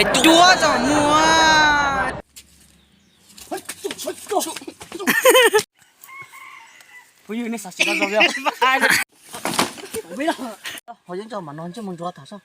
Cuab tau muag. Phooj ywg, nej xav tsis tau zoo li. Ho yeej tso mam no ntsej muag ntsuav tham soj.